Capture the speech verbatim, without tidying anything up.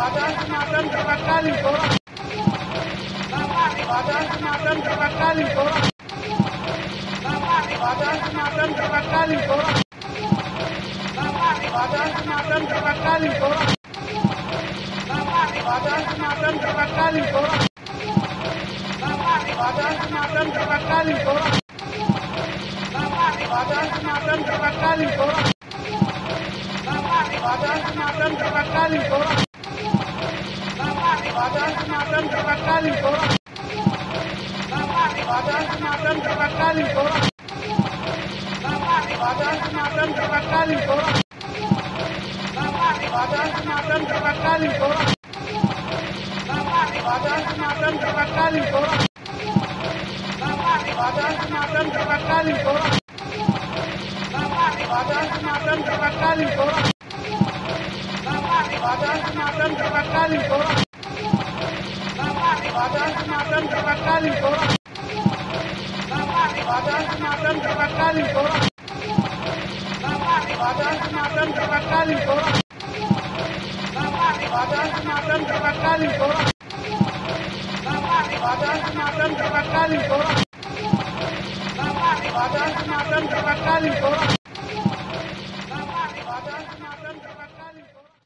Badan Sumatera terbakar lima orang. Bapak, Badan Sumatera terbakar lima orang. Bapak, Badan Sumatera terbakar lima orang. Bapak, Badan Sumatera terbakar lima orang. Bapak, Badan Sumatera terbakar lima orang. Bapak, Badan Sumatera terbakar lima orang. Bapak, Badan Sumatera terbakar lima orang. Bapak, Badan Sumatera terbakar lima orang. Bapak, Badan Sumatera terbakar lima orang. Bapak, Badan Sumatera terbakar lima orang. Bapak, Badan Sumatera terbakar lima orang. Bapak, Badan Sumatera terbakar lima orang. Bapak, Badan Sumatera terbakar lima orang. Bapak, Badan Sumatera terbakar lima orang. Bapak, Badan Sumatera terbakar lima orang. Bapak, Badan Sumatera terbakar lima orang. Bapak, Badan Sumatera terbakar lima orang. Bapak, Badan Sumatera terbakar lima orang. Bapak, Badan Sumatera terbakar lima orang. Bapak, Badan Sumatera terbakar lima orang. Bapak, Badan Sumatera terbakar lima orang. Bapak, Badan Sumatera terbakar lima orang.